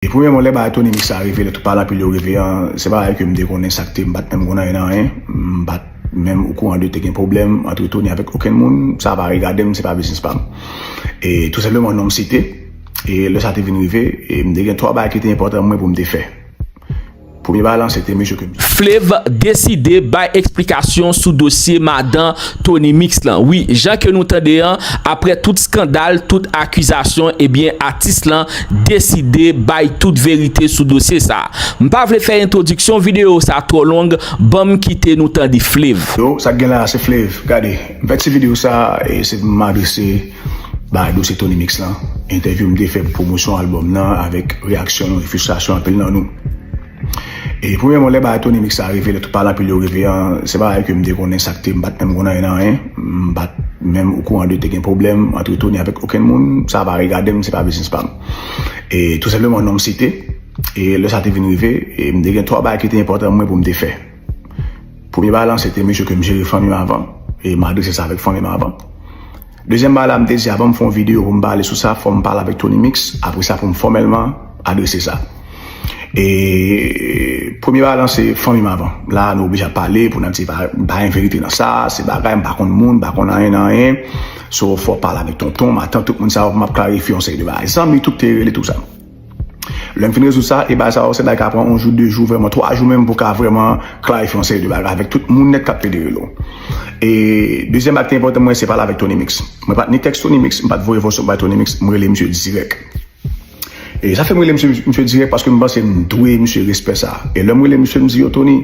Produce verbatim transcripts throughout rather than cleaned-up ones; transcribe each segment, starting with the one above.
E premyèman, lè bagay Tony Mix sa rive, lè tout pale anpil yo rive an, se bagay ke m te konnen sa k te, m pa t menm konn anyen nan anyen, m pa t menm okouran de te gen pwoblèm ant Tony avèk okenn moun, sa pa regade m, se pa biznis pa m. E tou senpleman non m site, e lè sa te vin rive, e m te gen twa bagay ki te enpòtan mwen pou m te fè. Premye bagay lan, se te mesye ke m Flav deside bay eksplikasyon sou dosye madan Tony Mix lan. Wi, jan ke nou tande an, apre tout skandal, tout akizasyon, ebyen atis lan deside bay tout verite sou dosye sa. M pa vle fè entwodiksyon videyo sa twò long, ban m kite nou tande Flav. Yo, sa k gen la se Flav. Gade, m fè ti videyo sa, e se pou m adrese bagay dosye Tony Mix lan. Entèvyou m te fè pou pwomosyon albòm nan avèk reyaksyon nou e fristrasyon anpil nan nou. E premyèman, lè bagay Tony Mix sa rive, lè tout pale anpil yo rive an, se bagay ke m te konnen sa k te, m pa t menm konn anyen nan anyen, m pa t menm okouran de te gen pwoblèm ant Tony avèk okenn moun, sa pa regade m, se pa biznis pa m. E tou senpleman non m site, e lè sa te vin rive, e m te gen twa bagay ki te enpòtan mwen pou m te fè. Premye bagay lan, se te mesye ke m jere fanmi m avan, e m adrese sa avèk fanmi m avan. Dezyèm bagay la, m te di avan m fè yon videyo pou m pale sou sa, fò m pale avèk Tony Mix, apre sa pou m fòmèlman adrese sa. E premye bagay lan, se fanmi m avan. La, nou oblije ap pale pou n ap di pa, pa gen verite nan sa, se bagay, m pa konn moun, m pa konn anyen nan anyen. So, fò w pale avèk tonton, matant, tout moun sa yo pou m ap klarifye yon seri de bagay. Zanmi, tout te rele tou sa. Lè m fin rezoud sa, e bagay sa yo, se bagay ka pran yon jou, de jou, vrèman, twa jou menm pou ka vrèman klarifye yon seri de bagay avèk tout moun nèt k ap federe l. E dezyèm bagay ki te enpòtan mwen, se pale avèk Tony Mix. Mwen pa t ni tèks Tony Mix, m pa t voye vòsyon bay Tony Mix, m rele misye dirèk. E sa fè m rele misye, misye dirèk paske m panse m dwe misye respè sa. E lè m rele misye, m di, yo, Tony,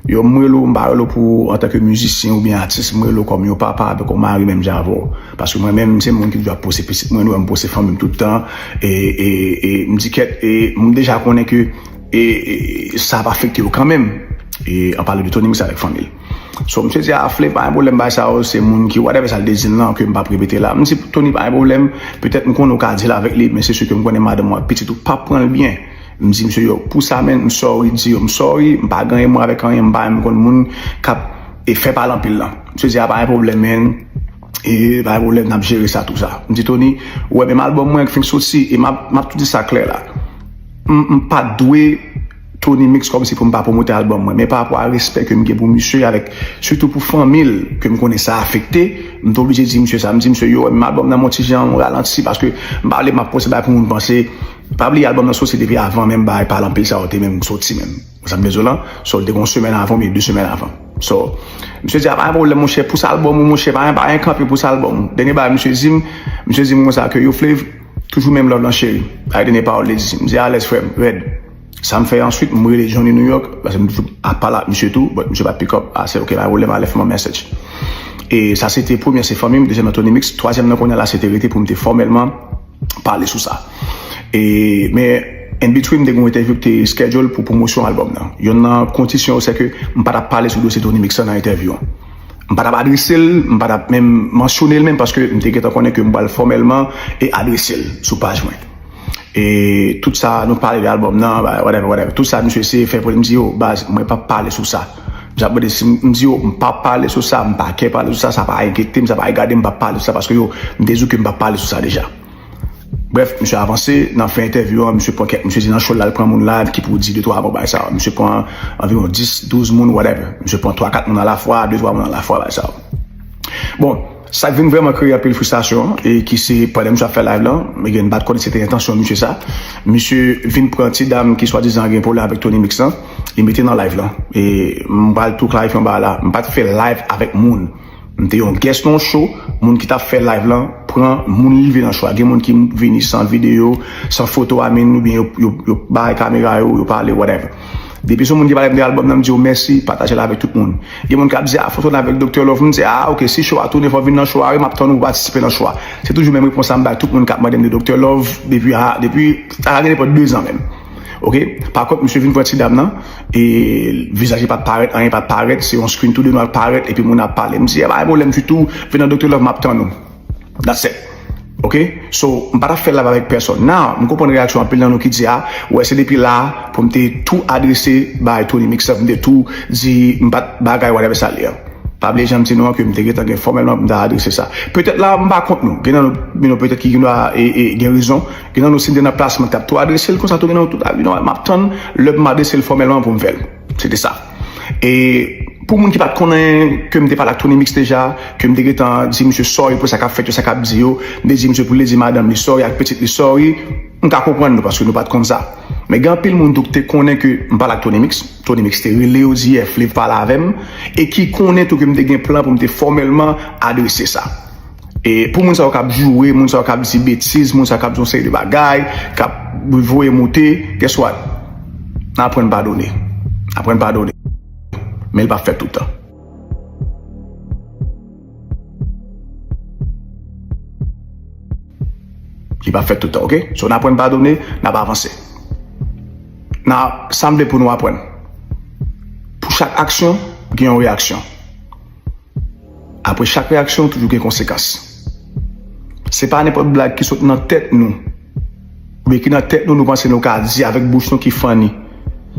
yo, m rele w, m pa rele w pou antanke mizisyen oubyen atis, m rele w kòm yon papa avèk yon mari menm jan avè w. Paske mwen menm, se moun ki toujou ap pose pitit mwen, nou wè m pose fanmi m tout tan. E, e, e m di kèt, e m deja konnen ke e, e, sa ap afekte yo kanmenm. E an pale de Tony Mix avèk fanmi l. So, misye di, a, Flav, pa gen pwoblèm, bagay sa yo, se moun ki, whatever sa l te di m lan, ke m p ap repete la. M di, Tony, pa gen pwoblèm, petèt m konnen w ka deal avèk li, men se si ke m konnen madanm ou ak pitit ou p ap pran l byen. M di misye, yo, pou sa, menn, m sorry, di yo, m sorry, m pa gen anyen mwen avèk anyen, m pa menm konn moun k ap e fè pale anpil lan. Misye di, a, pa gen pwoblèm, menn, e pa gen pwoblèm, n ap jere sa, tou sa. M di, Tony, ou wè, menm albòm mwen k fenk soti, e m ap, m ap tou di sa klè la. M, m pa dwe Tony Mix kòmsi pou m pa pwomotè albòm mwen. Men pa rapò a respè ke m gen pou misye avèk, sitou pou fanmi l, ke m konnen sa afekte, m te oblije di misye sa. M di misye, yo, m albòm nan m on ti jan ralanti paske m pa vle m ap poste bagay pou moun panse. Pa bliye albòm nan soti depi avan menm bagay pale anpil sa yo te menm soti menm. Sa m bezwen lan, so l te gen yon semèn avan oubyen de semèn avan. So, misye di, a, pa gen pwoblèm, monchè, pou sa albòm ou, monchè, pa gen, pa gen kanpe pou sa albòm ou. Dènye bagay misye di m, misye di m konsa ke, yo, Flav, toujou menm love lan, cheri. Bagay dènye pawòl li di. M di, alèz, frè m, rèd. Sa m fè answit, m rele Johnny New York, paske m toujou ap pale ak misye tou, but misye pa t pick up, a, se ok, pa gen pwoblèm, ale fè m yon message. E sa se te premye, se fanmi m, dezyèm nan Tony Mix, twazyèm nan kounye a la, se te rete pou m te fòmèlman pale sou sa. E, men, in between, m te gen yon entèvyou ki te schedule pou pwomosyon albòm nan. Yonn nan kondisyon yo, se ke m pa t ap pale sou dosye Tony Mix lan nan entèvyou an. M pa t ap adrese l, m pa t ap menm mansyone l menm, paske m te gentan konnen ke m pral fòmèlman e adrese l sou paj mwen. E tout sa, nou pale de albòm nan, ba, whatever, whatever. Tout sa, misye eseye fè pou li, m di, yo, baz, mwen p ap pale sou sa. Misye ap mande si m, m di, yo, m p ap pale sou sa, m pa kè pale sou sa, sa pa enkyete m, sa pa regade m, m p ap pale sou sa, paske yo, m te di w ke m p ap pale sou sa deja. Brèf, misye avanse, nan fen entèvyou an, misye pran kèk, misye di nan show l la, l pran moun live ki pou di de twa mo bagay sa yo. Misye pran anviwon dis, douz moun, whatever. Misye pran twa, kat moun alafwa, de, twa moun alafwa, bagay sa yo. Bon, sa k vin vrèman kreye anpil fristrasyon, e ki se pandan misye ap fè live lan, e gen m pa t konnen se te entansyon misye sa. Misye vin pran ti dam ki swadizan gen pwoblèm avèk Tony Mix lan, li mete nan live lan. E m pral tou klarifye yon bagay la, m pa t fè live avèk moun. M te yon guest nan yon show, moun ki t ap fè live lan pran moun rive nan show a. Gen moun ki vini san videyo, san foto, I mean, oubyen yo, yo, yo bay kamera yo, yo pale, whatever. Depi se yon moun ki pale m de albòm nan, m di yo mèsi, pataje l avèk tout moun. Gen moun k ap di, a, foto n avèk Doktè Love, m di, a, ok, si show a tounen, fò w vin nan show a, wi, m ap tann ou pou w patisipe nan show a. Se toujou menm repons sa m bay tout moun k ap mande m de Doktè Love depi, a, depi, sa ka gen nenpòt de zan menm. Ok? Pa kont, misye vin pran ti dam nan, e vizaj li pa t parèt, anyen pa t parèt, se yon screen tou de nou ap parèt, epi moun ap pale. M di, e pa gen pwoblèm ditou, vin nan Doktè Love, m ap tann ou. That's it. Ok? So, m pa t ap fè live avèk pèsòn. Now, m konprann reyaksyon anpil nan nou ki di, a, wè, se depi la pou m te tou adrese bay Tony Mix lan, m te tou di, m pa t bagay, whatever sa l ye an. Pa bliye jan m di nou an ke m te gentan gen fòmèlman pou m ta adrese sa. Petèt la, m pa kont nou. Gen nan nou, you know, petèt ki gen dwa e, e, gen rezon. Gen nan nou, si n te nan plas mwen, t ap tou adrese l konsa tou, gen nan nou tou ta vin, m ap tann lè pou m adrese l fòmèlman pou m fè l. Se te sa. E pou moun ki pa t konnen ke m te pale ak Tony Mix deja, ke m te gentan di misye sorry pou sa k ap fèt yo, sa k ap di yo, m te di misye pou l di madanm li sorry ak pitit li sorry, m ka konprann nou paske nou pa t konn sa. Men gen anpil moun tou ki te konnen ke m pale ak Tony Mix. Tony Mix te rele yo di yè Flev pale avè m, e ki konnen tou ke m te gen plan pou m te fòmèlman adrese sa. E pou moun sa yo k ap joure, moun sa yo k ap di betiz, moun sa yo k ap di yon seri de bagay, k ap voye moute, guess what? N aprann padone. N aprann padone. Men li p ap fèt tout tan. Li p ap fèt tout tan, oke? So, n aprann padone, n ap avanse. N a, sa m vle pou nou aprann. Pou chak aksyon, gen yon reyaksyon. Apre chak reyaksyon, toujou gen konsekans. Se pa nenpòt blag ki sot nan tèt nou, oubyen ki nan tèt nou, nou panse nou ka di avèk bouch nou ki funny.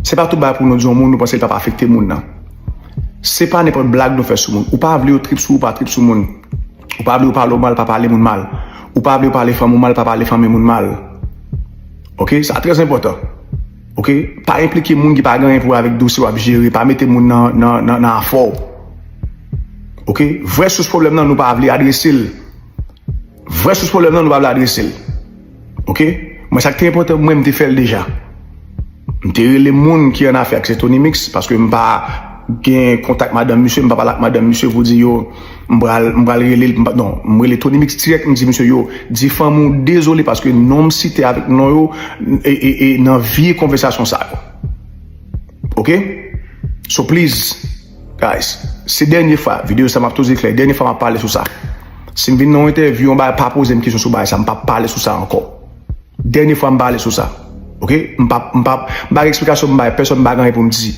Se pa tout bagay pou nou di yon moun, nou panse l p ap afekte moun nan. Se pa nenpòt blag nou fè sou moun. Ou pa vle yo trip sou ou, pa trip sou moun. Ou pa vle yo pale w mal, pa pale moun mal. Ou pa vle yo pale fanmi w mal, pa pale fanmi moun mal. Oke? Sa trè enpòtan. Oke? Pa enplike moun ki pa gen anyen pou wè avèk dosye w ap jere. Pa mete moun nan, nan, nan, nan afè w. Oke? Vrè sous pwoblèm nan, nou pa vle adrese l. Vrè sous pwoblèm nan, nou pa vle adrese l. Oke? Mwen, sa k te enpòtan pou mwen, m te fè l deja. M te rele moun ki an afè ak se Tony Mix, paske m pa gen kontak madanm misye, m pa pale ak madanm misye pou di yo, m pral, m pral rele l, m pa, non, m rele Tony Mix dirèk, m di misye, yo, di fanmi w dezole paske non m site avèk non yo, e, e, e nan vye konvèsasyon sa yo. Oke? So please, guys, se dènye fwa, videyo sa m ap toujou klè, dènye fwa m ap pale sou sa. Si m vin nan yon entèvyou, yon bagay pa poze m kesyon sou bagay sa, m p ap pale sou sa ankò. Dènye fwa m pale sou sa. Oke? M p ap, m p ap, m pa gen eksplikasyon pou m bay pèsonn, m pa gen anyen pou m di.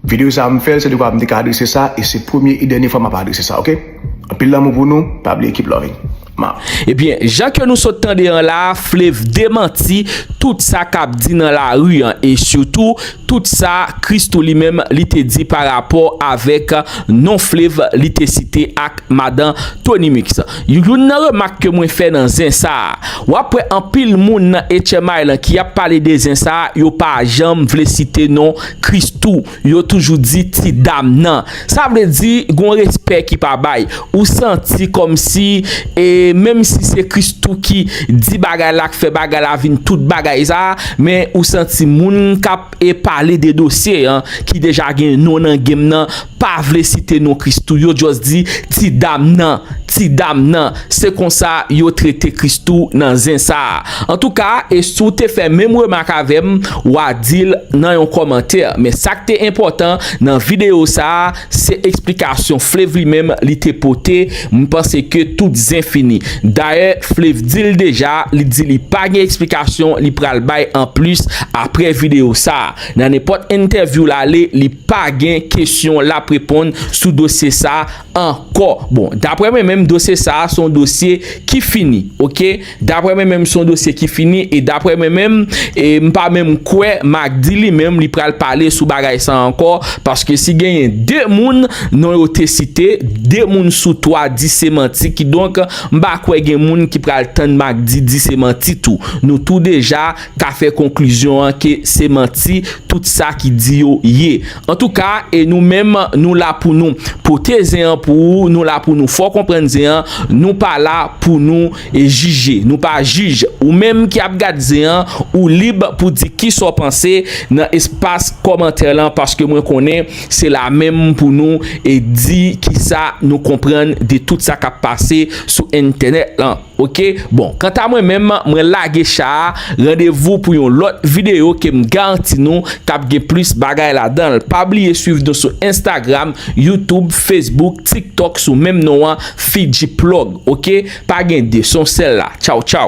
Videyo sa a m fè l, se dekwa m te ka adrese sa, e se premye e dènye fwa m ap adrese sa, oke? Anpil lanmou pou nou, pa bliye keep loving. Ma. Ebyen, jan ke nou sot tande an la, Flev demanti tout sa k ap di nan lari an, e sitou tout sa Christoo li menm li te di pa rapò avèk non Flev li te site ak madan Tony Mix. Youn nan remak ke mwen fè nan zen sa a, w ap wè anpil moun nan H M I lan ki ap pale de zen sa a, yo pa janm vle site non Christoo. Yo toujou di ti dam nan. Sa vle di, gon respè ki pa bay. Ou santi kòmsi, e, menm si se Christoo ki di bagay la, k fè bagay la vin tout bagay sa, men ou santi moun k ap, e, pale de dosye an, ki deja gen non nan game nan, pa vle site non Christoo, yo just di ti dam nan, ti dam nan. Se konsa yo trete Christoo nan zen sa a. Antouka, e si w te fè menm remak avè m, w a di l nan yon kòmantè. Men sa k te enpòtan nan videyo sa a, se eksplikasyon Flev li menm li te pote. M panse ke tout zen fini. Dayè, Flev di l deja, li di li pa gen eksplikasyon li pral bay anplis apre videyo sa a. Nan nenpòt entèvyou l ale, li pa gen kesyon l ap reponn sou dosye sa a ankò. Bon, daprè mwen menm, dosye sa a se yon dosye ki fini, oke? Daprè mwen menm, se yon dosye ki fini, e daprè mwen menm, e m pa menm kwè Magdi li menm, li pral pale sou bagay sa a ankò, paske si genyen de moun, non yo te site, de moun sou twa di se manti, kidonk, m pa kwè gen moun ki pral tann Magdi di se manti tou. Nou tou deja ka fè konklizyon an ke se manti, tout sa ki di yo ye. Antouka, e nou menm, nou la pou nou pote zen an pou ou, nou la pou nou fè w konprann zen an, nou pa la pou nou, e, jije, nou pa jij. Ou menm ki ap gad zen an, ou lib pou di kisa w panse nan espas kòmantè lan, paske mwen konnen se la menm pou nou, e, di kisa nou konprann de tout sa k ap pase sou entènèt lan. Oke? Bon, kanta mwen menm, mwen lage cha a, randevou pou yon lòt videyo ke m garanti nou k ap gen plis bagay ladan l. Pa bliye swiv nou sou Instagram, YouTube, Facebook, TikTok sou menm non an, Fidji Plug, oke? Pa gen de, se yon sèl la. Tchaw, tchaw.